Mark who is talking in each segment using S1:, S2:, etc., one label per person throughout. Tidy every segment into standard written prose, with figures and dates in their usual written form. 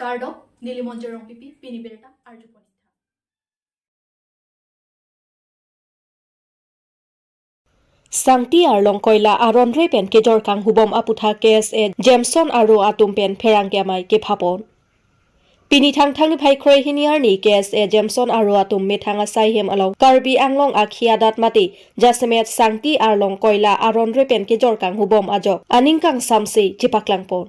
S1: কাৰ্ডক নীলিমঞ্জৰ Rongpipi পিনিবেৰেটা আৰ্জুপনি
S2: Sangti arlong koila aron repen ke jorkang hubom aputha KSA Jameson aru atum pen pherang ke amai ke phapon Pini thang thang ni phai khroi hiniar ni KSA Jameson aru atum methanga sai hem along Karbi Anglong akhia dat mati jasmet Sangti arlong koila aron repen ke jorkang hubom ajo aningkang samsi chipaklang pon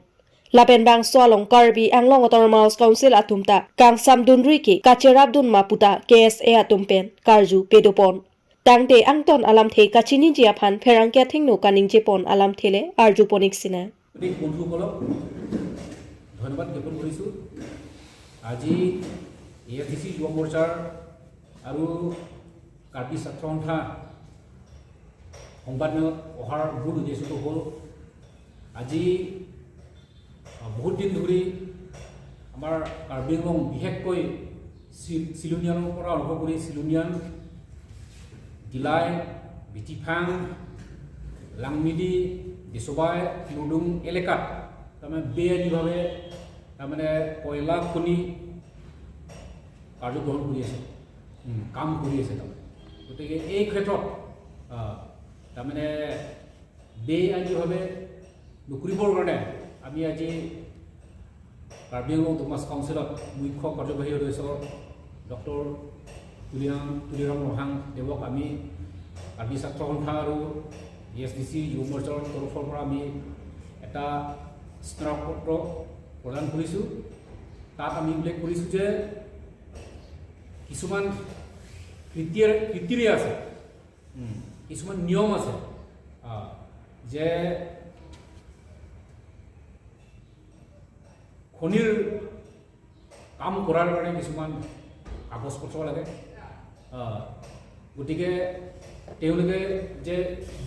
S2: Lapen bang swalong Karbi Anglong Autonomous Council atumta kang samdun riki kacherap dun maputa KSA atum pen karju pedopon Tangte angton alam the kachini jiaphan pherangkia thingnu kaning jepon alam thele arju ponik sina
S3: বন্ধুসকলক ধন্যবাদ জ্ঞাপন কৰিছোঁ। আজি এ S D C যুৱ মৰ্চাৰ আৰু কাৰ্বি ছাত্ৰ সন্থা সংবাদমেলত অহাৰ মূল উদ্দেশ্যটো হ'ল আজি বহুত দিন ধৰি আমাৰ কাৰ্বি আংলং বিশেষকৈ চিলুনিয়ানৰ পৰা আৰম্ভ কৰি চিলুনিয়ান, দিলাই, বিটিফাং, লাংমিলি, দেশবাই, লুডুং এলেকাত তাৰমানে বেআইনীভাৱে তাৰমানে কয়লা খনি কাৰ্যগ্ৰহণ কৰি আছে, কাম কৰি আছে তাৰমানে। গতিকে এই ক্ষেত্ৰত তাৰমানে বেআইনীভাৱে নকৰিবৰ কাৰণে আমি আজি কাৰ্বি আংলং অট'নমাছ কাউন্সিলত মুখ্য কাৰ্যবাহী সদস্য ডক্টৰ তুলিৰাম ৰহাং দেৱক আমি কাৰ্বি ছাত্ৰ সন্থা আৰু এছ ডি চি যুৱ মৰ্চাৰ তৰফৰ পৰা আমি এটা স্মাৰকপত্ৰ প্ৰদান কৰিছোঁ। তাত আমি উল্লেখ কৰিছোঁ যে কিছুমান ক্ৰিটেৰিয়া আছে, কিছুমান নিয়ম আছে যে খনিৰ কাম কৰাৰ কাৰণে কিছুমান কাগজ পত্ৰ লাগে। গতিকে তেওঁলোকে যে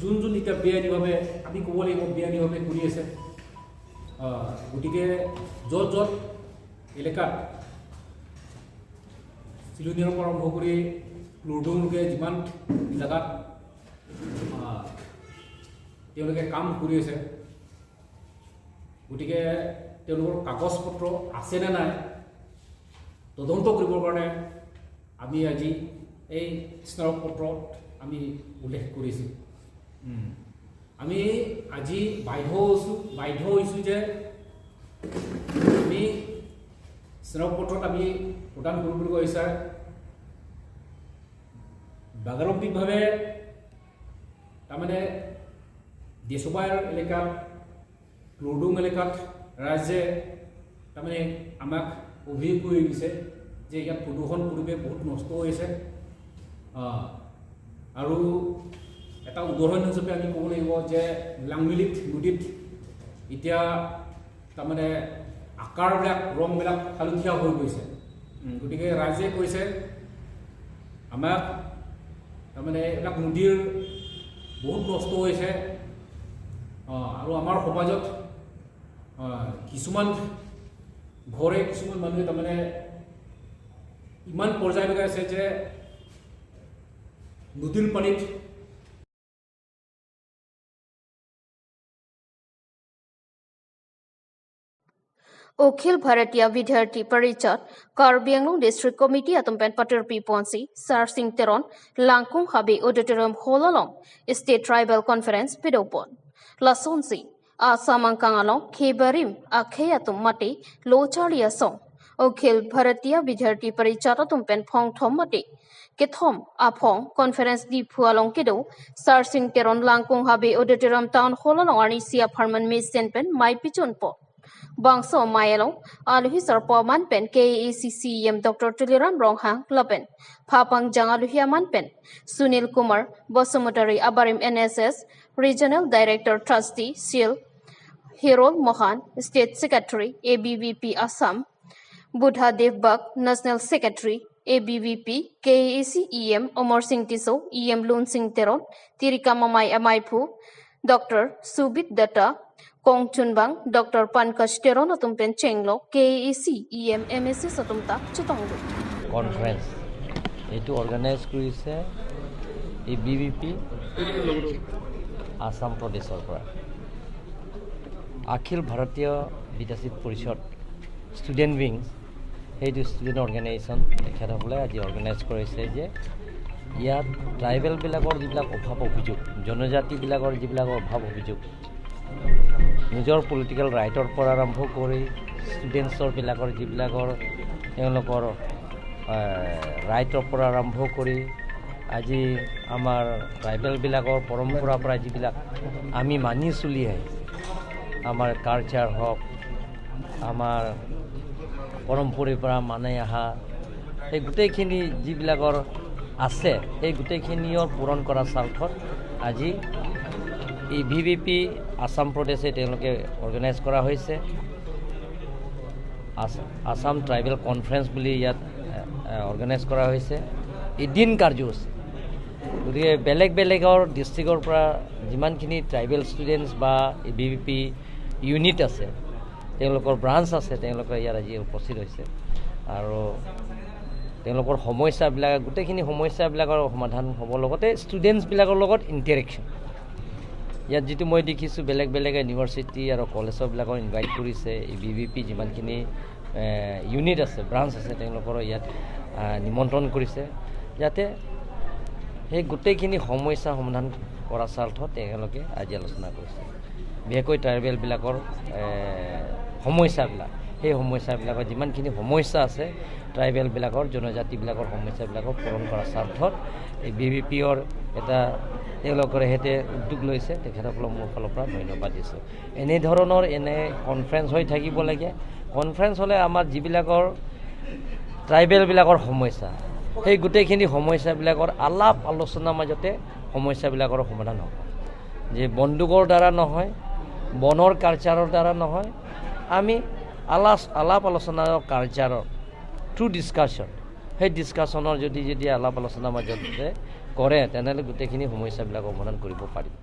S3: যোন যোন এতিয়া বেআইনীভাৱে, আমি ক'ব লাগিব বেআইনীভাৱে কৰি আছে, গতিকে য'ত য'ত এলেকাত চিলুনিয়াৰ পৰা আৰম্ভ কৰি লুডুংলৈকে যিমান জেগাত তেওঁলোকে কাম কৰি আছে, গতিকে তেওঁলোকৰ কাগজ পত্ৰ আছেনে নাই তদন্ত কৰিবৰ কাৰণে আমি আজি এই স্মাৰকপত্ৰত আমি উল্লেখ কৰিছোঁ। আমি আজি বাধ্য হৈছোঁ যে আমি স্মাৰকপত্ৰত আমি প্ৰদান কৰিবলগীয়া হৈছে। বাগাৰম্ভিকভাৱে তাৰমানে দেশবাইৰ এলেকাত, লুডুং এলেকাত ৰাইজে তাৰমানে আমাক অভিযোগ কৰি দিছে যে ইয়াত প্ৰদূষণ পৰিৱেশ বহুত নষ্ট হৈছে। আৰু এটা উদাহৰণ হিচাপে আমি ক'ব লাগিব যে লাংমিলিত নদীত এতিয়া তাৰমানে আকাৰবিলাক, ৰংবিলাক হালধীয়া হৈ গৈছে। গতিকে ৰাইজে কৈছে আমাক তাৰমানে এইবিলাক নদীৰ বহুত নষ্ট হৈছে। আৰু আমাৰ সমাজত কিছুমান ঘৰে কিছুমান মানুহে তাৰমানে ইমান পৰ্যায়লৈকে আছে যে নদীৰ পানীত
S4: Akhil Bharatiya Vidyarthi Parishad Karbi Anglong district committee atumpen paterpi ponsi Sar Singh Teron Langkung Habi auditorium hololong state tribal conference pidopon lasonsi Assam kangalong khebarim akheyatum mate locharia song Akhil Bharatiya Vidyarthi Parishad atumpen phong thom mate kethom aphong conference di phualong kedo Sar Singh Teron Langkung Habi auditorium town hololong arni sia pharman me senpen mai pichon po Bangso Mayelo, Aluhisar Paman Pen, KACCM Dr. Tuliram Ronghang, Lopen, Phapang Jangaluhia Manpen, Sunil Kumar, Bosumutari Abarim NSS, Regional Director Trustee, Seal, Hirol Mohan, State Secretary, ABVP Assam, Buddha Devbag, National Secretary, ABVP, KAC EM, Omar Singh Tiso, EM Lun Singh Teron, Tirika Mamai Amaipu, Dr. Subit Datta, Kong Chunbang, Dr. Pankaj Teron atumpen Chenglo, KAC EM MSC satumta Chutonglu.
S5: Conference এইটো organise কৰিছে এই B V P Assam প্ৰদেশৰ পৰা। অখিল ভাৰতীয় বিদ্যাৰ্থী পৰিষদ student wings, সেইটো student organisation তেখেতসকলে আজি অৰ্গেনাইজ কৰিছে যে ইয়াত ট্ৰাইবেলবিলাকৰ যিবিলাক অভাৱ অভিযোগ, জনজাতিবিলাকৰ যিবিলাক অভাৱ অভিযোগ, নিজৰ পলিটিকেল ৰাইটৰ পৰা আৰম্ভ কৰি ষ্টুডেণ্টছৰবিলাকৰ যিবিলাকৰ তেওঁলোকৰ ৰাইটৰ পৰা আৰম্ভ কৰি আজি আমাৰ ট্ৰাইবেলবিলাকৰ পৰম্পৰাৰ পৰা যিবিলাক আমি মানি চলি আহিছোঁ, আমাৰ কালচাৰ হওক, আমাৰ পৰম্পৰাৰ পৰা মানি অহা সেই গোটেইখিনি যিবিলাকৰ আছে, সেই গোটেইখিনিও পূৰণ কৰাৰ স্বাৰ্থত আজি এই ভি ভি পি আছাম প্ৰদেশে তেওঁলোকে অৰ্গেনাইজ কৰা হৈছে। আছাম ট্ৰাইবেল কনফাৰেঞ্চ বুলি ইয়াত অৰ্গেনাইজ কৰা হৈছে। এদিন কাৰ্যসূচী, গতিকে বেলেগ বেলেগৰ ডিষ্ট্ৰিক্টৰ পৰা যিমানখিনি ট্ৰাইবেল ষ্টুডেণ্টছ বা ভি ভি পি ইউনিট আছে, তেওঁলোকৰ ব্ৰাঞ্চ আছে, তেওঁলোকে ইয়াত আজি উপস্থিত হৈছে আৰু তেওঁলোকৰ সমস্যাবিলাক, গোটেইখিনি সমস্যাবিলাকৰ সমাধান হ'ব, লগতে ষ্টুডেণ্টছবিলাকৰ লগত ইণ্টাৰেকশ্যন। ইয়াত যিটো মই দেখিছোঁ, বেলেগ বেলেগ ইউনিভাৰ্চিটি আৰু কলেজৰবিলাকৰ ইনভাইট কৰিছে। এই বি ভি পি যিমানখিনি ইউনিট আছে, ব্ৰাঞ্চ আছে, তেওঁলোকৰ ইয়াত নিমন্ত্ৰণ কৰিছে, যাতে সেই গোটেইখিনি সমস্যা সমাধান কৰাৰ স্বাৰ্থত তেওঁলোকে আজি আলোচনা কৰিছে। বিশেষকৈ ট্ৰাইবেলবিলাকৰ সমস্যাবিলাক, সেই সমস্যাবিলাকৰ যিমানখিনি সমস্যা আছে ট্ৰাইবেলবিলাকৰ, জনজাতিবিলাকৰ সমস্যাবিলাকক পূৰণ কৰাৰ স্বাৰ্থত এই বি ভি পিৰ এটা তেওঁলোকৰ সৈতে উদ্যোগ লৈছে। তেখেতসকলক মোৰ ফালৰ পৰা ধন্যবাদ দিছোঁ। এনেধৰণৰ এনে কনফাৰেঞ্চ হৈ থাকিব লাগে। কনফাৰেঞ্চ হ'লে আমাৰ যিবিলাকৰ ট্ৰাইবেলবিলাকৰ সমস্যা, সেই গোটেইখিনি সমস্যাবিলাকৰ আলাপ আলোচনাৰ মাজতে সমস্যাবিলাকৰ সমাধান হ'ব, যে বন্দুকৰ দ্বাৰা নহয়, বনৰ কালচাৰৰ দ্বাৰা নহয়, আমি আলাপ আলোচনাৰ কালচাৰৰ থ্ৰু ডিছকাশ্যন, সেই ডিছকাশ্যনৰ যদি যদি আলাপ আলোচনাৰ মাজতে কৰে, তেনেহ'লে গোটেইখিনি সমস্যাবিলাক সমাধান কৰিব পাৰিম।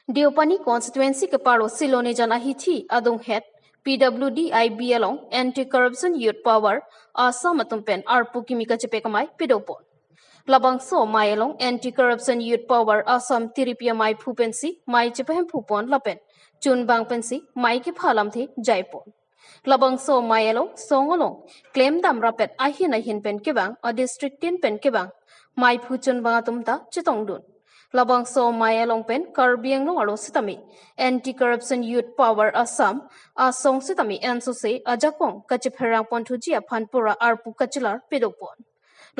S4: Deopani constituency ke paro Silone Janahithi adung head PWD IBL anti corruption youth power Assam atumpen arpu kimika chepekamai pidopon labangso mayelong anti corruption youth power Assam tiripia mai phupensi mai chepehem phupon lapen chun bang pensi mai ke phalam the jaipon labangso mayelong songolong claim dam rapet ahin ahin pen kebang a district tin pen kebang mai phuchun bang atumta chitongdun labangso mayelong pen karbianglong aro sitami anti corruption youth power Assam asong sitami nsose ajakong kachipherang ponthuji phanpura arpu kachilar pidopon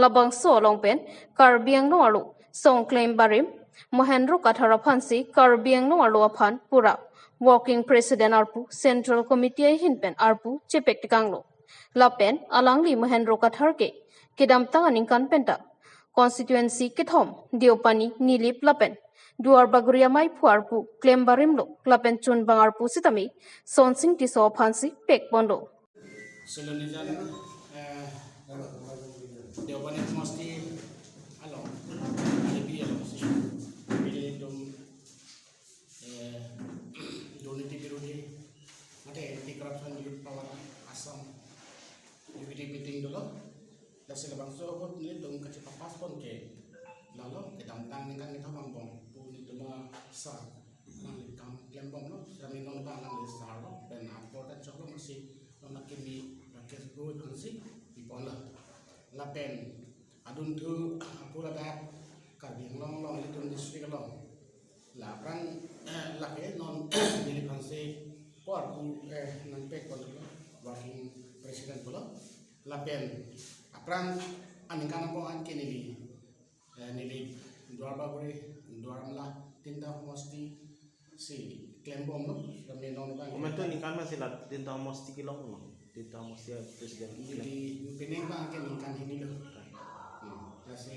S4: labangso long pen karbianglong aro song claim barim Mohendro Kathara phansi karbianglong aro phanpura working president arpu central committee hinpen arpu chepek tikanglo lapen alangli Mohendro Kathar ke kedamta aningkan penta constituency kethom Deopani nilip lapen duar baguria mai phuarpu claim barimlo lapen chun bangarpu sitami sonsing tiso phansi pek bondo
S6: Silonijan Deopani mosti along alibi along si dum দুর্নীতি বিরোধী মানে anti corruption youth power Assam unity meeting dolo lasila bangso hot ni dong kachi papas pon ke lalo ke dam tang ni kan ni thong bong pu ni tuma sa nang le kam klem bong no sami non ba nang le sa ro ben na por ta chok lo si non ke mi rakesh go phansi bi pon la la pen adun thu pura da ka bi long long le tum district long la prang la ke non ni phansi por pu nang pek pon lo working president bolo la pen aprang aningkan po an kenili nili duarbaguri duaramla tinta homosti si klembom no rami non ba
S7: momento ningkan masih la tinta homosti kilong no tinta homosti president
S6: nili peneng ba ke ningkan hini lo kasi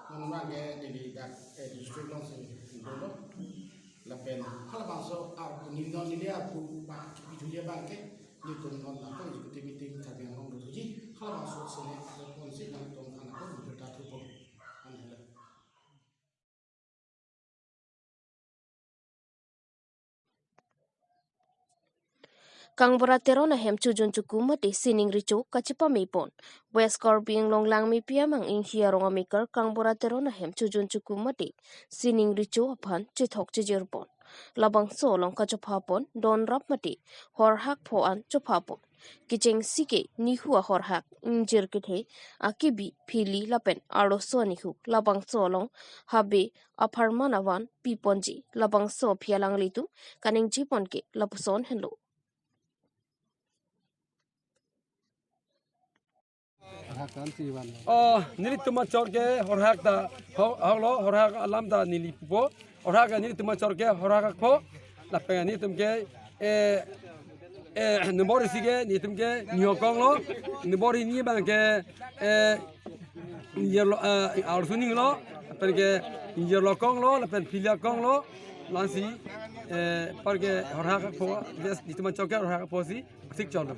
S6: non ba ke nili dak district long si dolo la pen khala bangso ar nili non nili apu ba bitulia ba ke ni ton non la ko executive meeting thabi long do ji khala bangso sene pon si nang ton khana ko ta thupo an hela.
S4: Kangbora Teron ahem chujun chuku mate sining richo kachipa mipon. West Karbi Anglong langmi piamang ing hiarong amikar Kangbora Teron ahem chujun chuku mate sining richo aphan chithok chijirpon. Labang so long kachopapon don rap mate horhak phoan chopapon. Kicheng sike nihua horhak injir kithe akibi phili lapen aro so nihu labang so long habe apharmanawan piponji labang so phialang litu kaning jipon ke lapuson henlo.
S8: Nili tuma chorke horhak da hoglo horhak alam da nili pupo horhak nili tuma chorke horhak pho lapenga ni tumke e number sige ni tumke nyokong lo number ni bang ke e yelo arsuning lo perke yelo kong lo lapen philia kong lo lansi e perke horhak pho des ni tuma chorke horhak pho si tik chorlo.